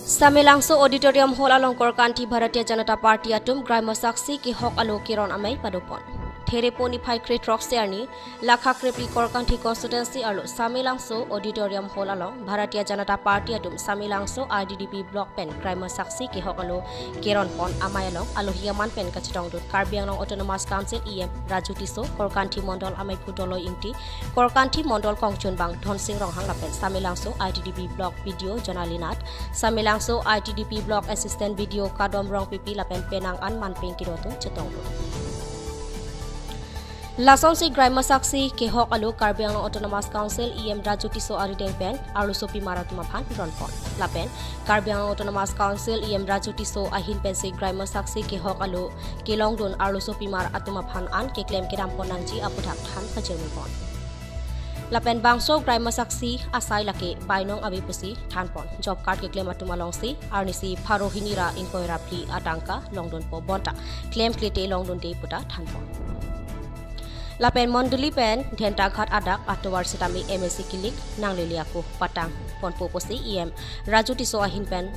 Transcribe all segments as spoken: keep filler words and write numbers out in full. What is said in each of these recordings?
Samelangso Auditorium Hall along Korkanthi Bharatiya Janata Party atum Graimya Sakshi kehok alo keron amei padopon. Therepo niphai kre-throksi arni, Lakha Krepli Korkanthi Constituency arlo Samelangso Auditorium Hall along Bharatiya Janata Party atum Samelangso I T D P Block pen Graimya Sakshi kehok alo keronpon amei along alohi aman pen kachetongdun Karbi Anglong Autonomous Council E M Raju Tisso, Korkanthi Mondol ameiphu Doloi Ingti, Korkanthi Mondol kongchunbang Dhonsing Ronghang lapen Samelangso I T D P Block B D O Jonali Nath, Samelangso I T D P Block Assistant B D O Kadom Rongpipi lapen penang an manpeng kedo atum chetongdun. Lasonsi Graimya Sakshi kehok alo Karbi Anglong Autonomous Council E M Raju Tisso arideng pen arlosopimar atum aphan ronpon. Lapen Karbi Anglong Autonomous Council E M Raju Tisso ahin pensi Graimya Sakshi kehok alo kelongdun arlosopimar atum aphan an keklem kedampon nangji aputhak than pajirmipon. Lapen bangso Graimya Sakshi asai lake bainong ave pusi thanpon. Job card keklem atum alongsi arnisi pharo hini ra ingkoi ra phli atangka longdunpo bonta klemklete longdunde puta thanpon. Lapen Mondoli pen Dhentaghat adak atovar sitame M A C kilik nanglele ako patangponpo pusi E M Raju Tisso ahin pen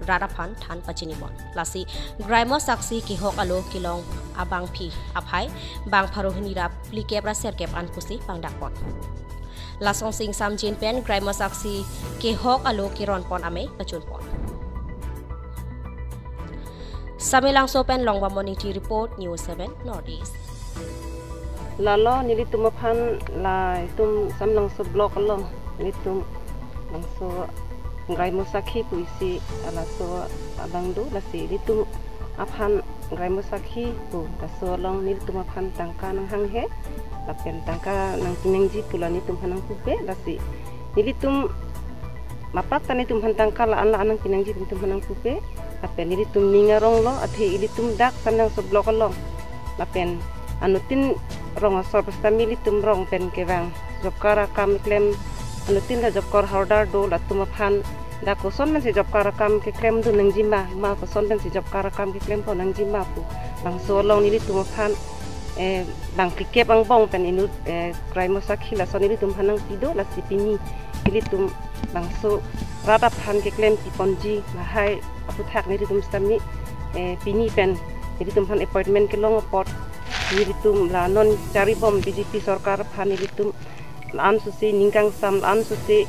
rat aphan than pachinipon. Lasi Graimya Sakshi kehok alo kelong abangpi aphai bang pharo hini ra phlikep ra serkep an pusi pangdakpon. Lasonsi ingsamjin pen Graimya Sakshi kehok alo keronpon amei pachunpon. Samelangso pen Longbamon Ingti report, News seven North East. Lalo nelitum aphan, la itum Samelangso block along nelitum bangso Graimya Sakshi pu isi laso abang do, lasi nelitum aphan Graimya Sakshi pu laso along nelitum aphan tangka nanghanghe lapen tangka nangpi nangji pu la nelitum aphan nangpupe, lasi nelitum maprak ta nelitum aphan tangka la-an la-an nangpi nangji pu nelitum aphan nangpupe. Lapen nelitum ning aronglo, athe ilitum dak Samelangso block along lapen anuttin rong asor sitame ilitum rong pen kevang job card akam keklem, anuttin ta job card holder do, latum aphan dak koson pensi job card akam keklemdun nangji ma, ma koson pensi job card akam keklempon nangji ma pu bangso along nelitum aphan, eh, bang phlikep angbong pen inut, eh, Graimya Sakshi lason nelitum aphan nangpi do, lasi pini ilitum bangso rat aphan keklempiponji lahai aputhak nelitum sitame, eh, pini pen nelitum aphan appointment kelong apot nelitum la non charibom B J P sorkar aphan nelitum la-an susi ning kangsam, la-an susi,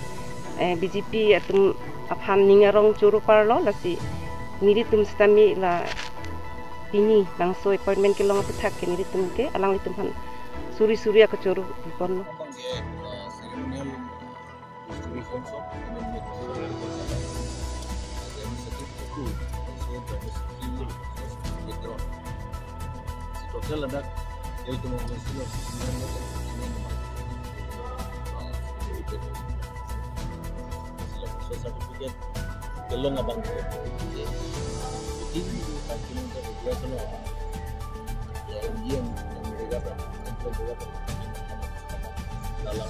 eh, B J P atum aphan ning arong choro parlo, lasi nelitum sitame la pini bangso appointment kelong aputhak ke nelitum ke alanglitum aphan suri suri akachoro piponlo. Abang ke, eh, ceremonial distribution of amendment. Administrative approval, also administrative withdrawn. Si total ladak, yaitu mengenai sila sembilan belas sembilan belas. Sila khusus certificate, kelong abang. Jadi, itu kan cuma regular semua. Ya, yang, yang mereka apa? Yang mereka apa? Dalam